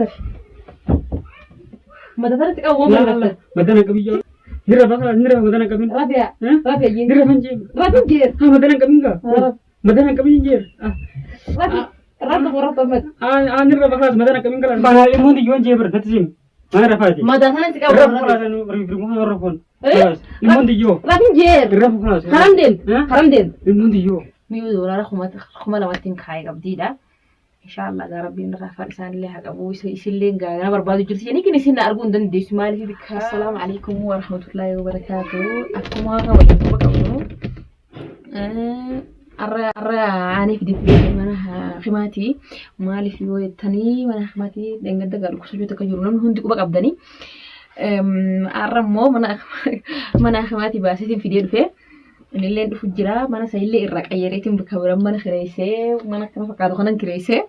Rafi. Mata sanatti qabu waan barbaaddan. Madana qabin jaa. Nirra bakka nirra madana qabin. Rafi yaa. Rafi ayyee. Nirra fan jee. Rafi jeer. Ha madana qabin gaa. Madana qabin jeer. Rafi. Rafi qorra tomat. Ah nirra bakka madana qabin kala. Bana ilmoon yoon jee bar natti sim. Mana rafaati. Mata sanatti qabu. Rafu kala sanu rifu rafon. Ilmoon diyyoo. Rafi jeer. Rafu kala. Haram deem. Haram deem. Ilmoon diyyoo. Mi'uu doolaara 2000tti kaayee qabdiidha. Inshallah gaa rabbiin irraa afaan isaanillee haa qabu isillee gaa na barbaadu jirti jedhanii kin isin na arguu hin dandeessu maaliif bikka. Assalaamu alaikum wa rahmatullahi wa barakaatu. Akkuma waliin quba qabnu arra arra aanee fidetti mana himaati maaliif yoo jettanii mana himaati dheengadda gaa dhukkubsachuu akka jiru namni hundi quba qabdanii. Arra immoo mana mana himaati baaseetiin fidee dhufe. Innillee dhufu jira. Mana sanillee irraa qayyareetiin bakka biraa mana kireessee mana akkana fakkaatu kanan kireessee.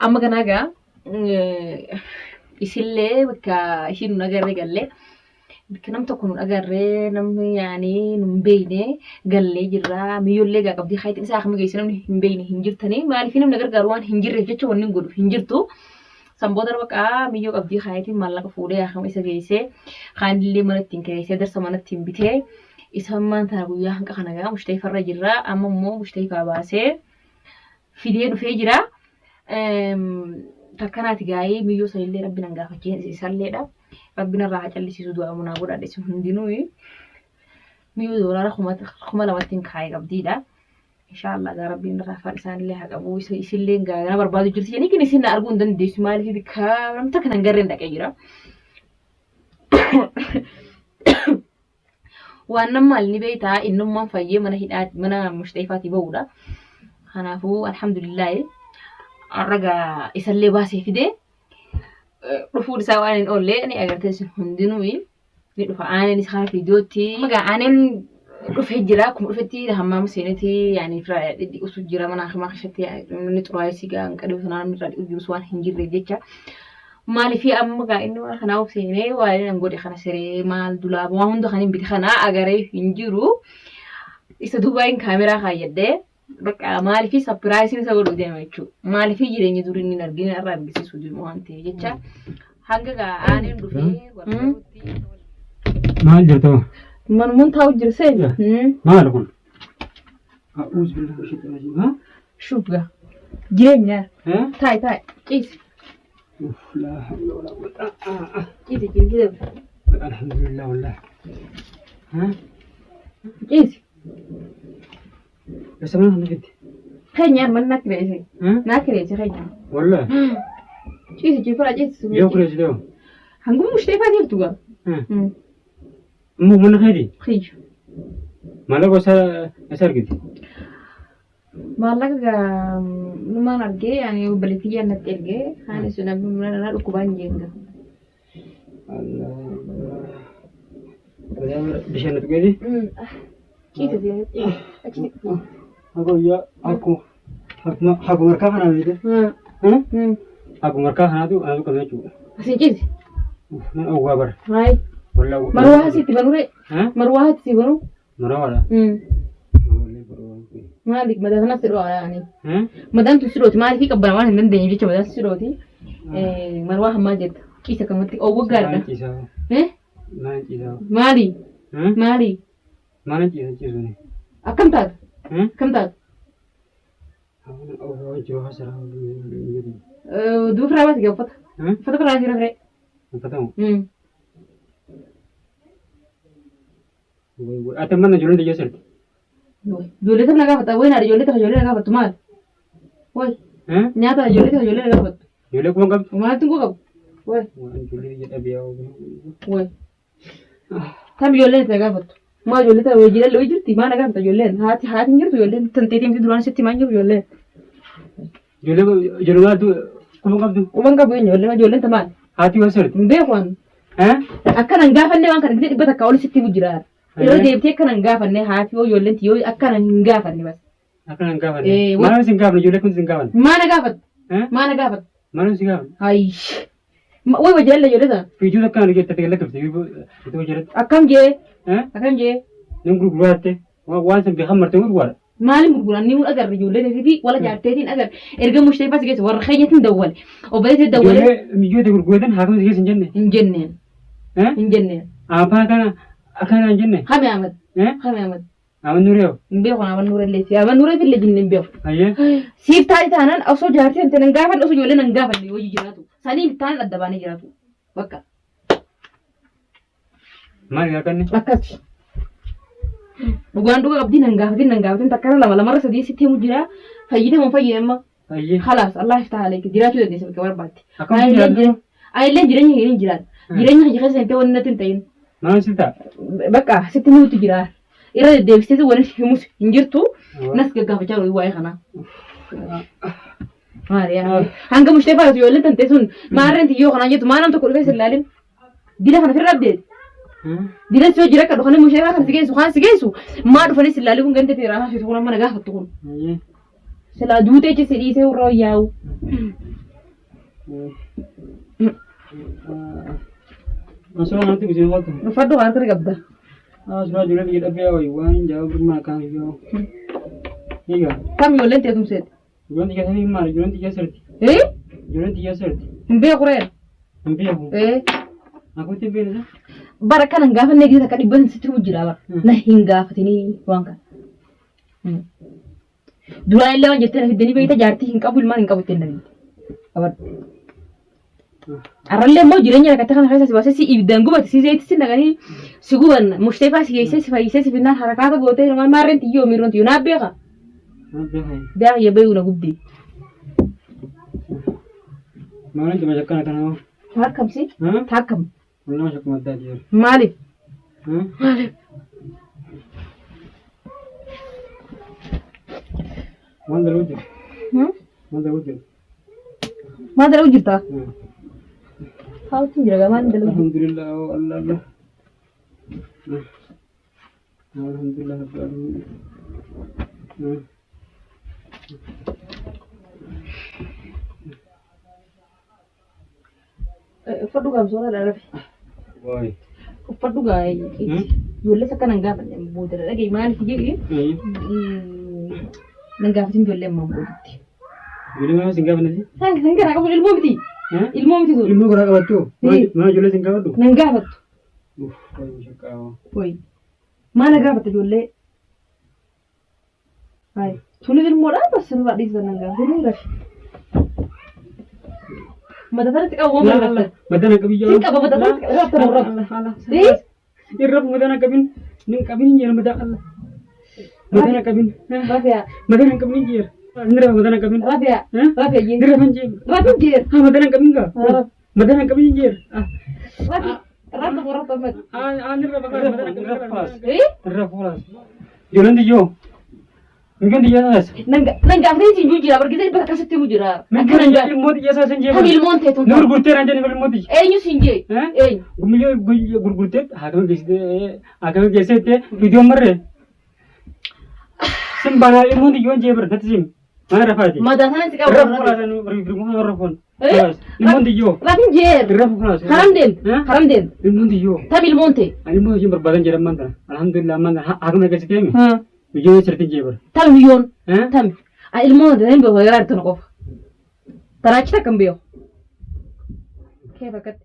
Amma kanaa gaa isillee bakka ishiin nun agarree gallee bakka nam tokko nun agarree namni yaanii nun beeyne gallee jirra. Miyyollee gaa qabdii haayitiin isaa akkam geesse namni hin beeyne hin jirtanii maaliif namni gargaaru waan hin jirreef jecha wanni hin godhu hin jirtu. San booda bakka miyyoo qabdii haayitiin maallaqa fuudhee akkam isa geessee kaanillee mana ittiin kireessee darsa mana ittiin bitee Isa ammaan tana guyyaa hanqa kana gaa mushtayfarra jirra. Amma immoo mushtayfaa baasee fidee dhufee jira. Takkanaati gaa'ee miyyoo sanillee rabbi nan gaafachee isalleedha. Rabbi narraa haa callisiisu du'a munaa godhadhe isin hundinuu. Miyyoo doolaara 2000tti kaayee qabdiidha. Inshaallah gaa rabbiin irraa afaan isaanillee haa qabu. Isillee gaa na barbaadu jirti jedhanii kin isin na arguu hin dandeessu maaliif bikka namta kana hin garreen dhaqee jira. Waan nan maal ni beektaa innummaan fayyee mana hidhaa mana mushteefaatii ba'uudha. Kanaafuu alhamdulillaahi har'a gaa isallee baasee fidee dhufuun isaa waan hin oolle ni agartee isin hundinuu ni dhufa aaneen isa kana fiidiyootti. Amma gaa aaneen dhufee jira akkuma dhufetti hammaama seeneeti yaani fira dhidhiqusu jira mana hakimaa keessatti inni xuraa'ee si gaa hin qadhibu sanaa namni irraa dhiqu jirus waan hin jirreef jecha. Maaliif amma gaa inni waan kanaa of seenee waan nan godhe kana siree maal dulaaba waan hunda kan hin bite kana agaree hin jiru. Isa duubaan kaameraa kaayyadhee bakka maaliif sapiraayisiin isa godhuu deema jechuudha. Maaliif jireenya durii inni hin argine irraa argisiisuu deema waan ta'eef jecha hanga gaa aaneen dhufee warra Maal jirtu? Manumuun taa'u jira seeni. Maal kun? A'uuz billahi min shaytaani rajiim. Ha? Shubga. Jireenya. Taa'i taa'i. Ciisi. Uff, laa hawla walaa quwwata. Ah, ah. Ciisi ciisi. Alhamdulillah wallah. Ha? Ciisi. Eessa mana kana fidde? Keenyaan mana naa kireesse. Ha? Naa kireesse keenya. Wallah. Ciisi ciisi fira ciisi. Yoo kireessite hoo? Hanguma mushteefaa jirtu gaa. Ha? Immoo mana keeti? Kiyya. Maallaqa eessa argite? Maallaqa gaa numaan argee yaani obboleettii kiyyaan natti ergee haani sun na dhukkubaa hin jeen gaa. Bishaan natti geessi. Ciisa ciisa achi. Akkuma akkuma akkuma harkaa kanaa beekte. Akkuma harkaa kanaatu anatu qabna jechuudha. Asin ciisi. Nan dhowwaa bara. Hayi. Wallaa. Marwaa asitti banuree. Marwaa asitti banuu. Marwaadha. Maali madaa kanas si dho'a yaani. Madaan tun si dhooti maaliif qabbana waan hin dandeenye jecha madaan si dhooti. Marwaa hammaa jetta. Ciisa kamatti oowwa gaariidha. Ciisaa. Maal ciisaa? Maali? Maali? Maal ciisa ciisuuni? Akkam taata? Akkam taata? Duuba firaa baasi uffata. Uffata firaa baasi rafree. Uffatamu? Ati amma ijoolleen biyya sirti. Ijoollee sana gaafata. Wayi naadha ijoollee takka ijoollee na gaafattu maal? Wayi nyaata ijoollee takka ijoollee na gaafattu. Ijoollee kuma qabdu. Maaltu hin qabu? Wayi Waan ijoollee biyya dhabee yaa wayi. Tam ijoolleen itti na gaafattu. Maa ijoollee tana wayii jiralle wayii jirti maa na gaafata ijoolleen haati haati hin jirtu ijoolleen tan teetii miti duraan sitti maan jiru ijoolleen. Ijoollee ijoollee maaltu kuma qabdu. Quban qabu eenyu ijoolleen ijoolleen ta maal? Haati yoo sirti. Hin beeku an. Akkana hin gaafanne waan kana gisee 100 ol sitti himu jira. Irra deebitee akkana hin gaafanne haati yoo ijoolleen yoo akkana hin gaafanne bas. Akkana hin gaafanne. Maal isin gaafanne ijoollee kun isin gaafanne. Maa na gaafatte? Maa na gaafatte? Maal isin gaafanne? Hayi. Way wajjin ijoollee sana. Fiijuu takka ani jettee gala qabte fiijuu jalatti. Akkam jee? Akkam jee? Nan gurguraatte waan san beekan martee gurguraadha. Maaliin gurguran ni agarre ijoollee teetii fi wala jaarteetiin agarre. Erga mushteefaa si geesse warra keenyatiin dawwale. Obboleetti dawwale. Ijoollee mijoota gurguratan haakama si geesse hin jenne. Hin jenneen. Hin jenneen. Abbaa kana akkana hin jenne. Kami Ahmad? Kami Ahmad? Ahmad Nuuree. Hin beeku Ahmad Nuuree illee. Ahmad Nuuree illee jinni hin beeku. Ayyee. Siif taate taanaan osoo jaartii tante nan gaafanne osoo ijoollee nan gaafanne hojii jiraatu. Saniif taanaan adda baanee jiraatu. Bakka. Maal gaafanne? Akkasi. Dhugaan dhuga qabdii nan gaafatin nan gaafatin takka lama lamarra sadii sitti himu jira. Fayyite moo fayyine amma? Ayyee. Khalaas Allah iftaha alayka jiraachuu dandeessa bakka barbaadde. Akkam Anillee jiraadhu? anillee jireenya kee hin jiraadha. Jireenya kee keessa hin ta'e wanni natti hin ta'in. Maal si ta'a? Bakka sitti himuutu jira. Irra deddeebistee wani himus hin jirtu. Nas gaggaafachaa jiru waa'ee kanaa. Maali yaa? Hanga mushtee faayatu ijoolleen tantee sun maarreen tiyyoo kanaan jettu maa nam tokko dhufee sin laalin. Dila kana ofirra abdeeti. Dila si hojii rakka dhufanii mushee kan si geessu kan si geessu maa dhufanii si laalii kun ganda teeraa haasoftu kun amma na gaafattu kun. Silaa duutee jechi si dhiisee warra wayyaa'u. Osoo namatti busee ooltu. Uffadhu waan harka qabda. Suuraa ijoollee biyya dhabbee wayi waan jaawaa birmaa kaan yoo. Egaa. Kam ijoolleen teetumseeti? Ijoolleen xiyya sanii maali? Ijoolleen xiyya sirti. Eh? Ijoolleen xiyya sirti. Hin beeku reen. Hin beeku. Eh? Akkamitti hin beekne isa? Bara kana hin gaafanne gisa takka dhibba sitti himu jira bara. Na hin gaafatinii waan kana. Duraan illee waan jettee na fiddanii beekta jaartii hin qabu ilmaan hin qabu ittiin na fidde. Qabadhu. Arrallee immoo jireenya rakkatte kana keessa si baasee si ibiddaan gubate si zayitti si naqanii si guban mushteefaa si geessee si fayyisee si finnaan harakaata gootee maal maarreen tiyyoo miirroon tiyyoo naa beeka. Daa kiyya beeku na gubdee. Maalin cuma shakkana kana hoo? Taakkam si? Taakkam. Wallah shakkuma addaa jiru. Maaliif? Maaliif? Maal daluu jiru? Maal daluu jiru? Maal dalaguu jirta? Haawwatti jira maal dalaguu? Alhamdulillah oh Allah Allah. Alhamdulillah rabbil alamin. Uffadhu gaamsoora dhalafe. Waay. Uffadhu gaa ijoollee akka nan gaafanne booda dhagaye maaliif jedhi nan gaafatin ijoollee ammaan boodatti. Ijoollee maal sin gaafanne? San garaa qabu ilmoo miti. Ilmoo miti sun. Ilmoo garaa qabattu? Maal ijoollee sin gaafadhu? Nan gaafattu. Uff, waay shaqqaa. Wayi. Maal na gaafatta ijoollee? Hayi. Sunis ilmoodha bas sirraa dhiisan nan gaafatin rafi. Mata sanatti qabu waan barbaaddan. Madana qabin Sin qaba mata sanatti qaba. Raabta raabta. Eh? Irra madana qabin. Nin qabin hin jedhu madaa Allah. Madana qabin. Rafiya. Madana qabin hin jedhu. Nira madana qabin. Rafiya. Rafiya jee. Nira fan jedhu. Rafi jeer. Ha madana qabin ga. Madana qabin hin jedhu. Rafi. Rafi rafi mata. Ah nira bakka madana qabin. Eh? Irra fuulas. Ijoolleen tiyyoo. Mijoon xiyya isaas. Nan gaafatanii siin jiru jira bargeessa bakka akkasitti himu jira. Akka nan jedhu ilmoo xiyya isaas hin Kan jeequ. ilmoon teetu. Nu gurgurtee naan jedhu ilmoo xiyya. Eenyu siin jee? Eenyu? Gumiyyoo gurgurtee haakama geessitee haakama geessitee viidiyoon marree. Sin banaa ilmoon xiyyoon jee bara natti sim. Mana rafaati. Madaa sana si qabu. Irra fuulaas nu rafoon. Ilmoon xiyyoo. Rafin jeer. Irra fuulaas. Haram deemte. Haram deemte. Ilmoon xiyyoo. Tam ilmoon tee. Ilmoon hojiin barbaadan jedhan maanta. Alhamdulillah ammaan haakama geessitee mi. Biyyoon sirriitti jee bara. Tam biyyoon. Tam. Ilmoon tee hin beeku garaa tana qofa. Taraachi takka hin beeku. Kee fakkatti.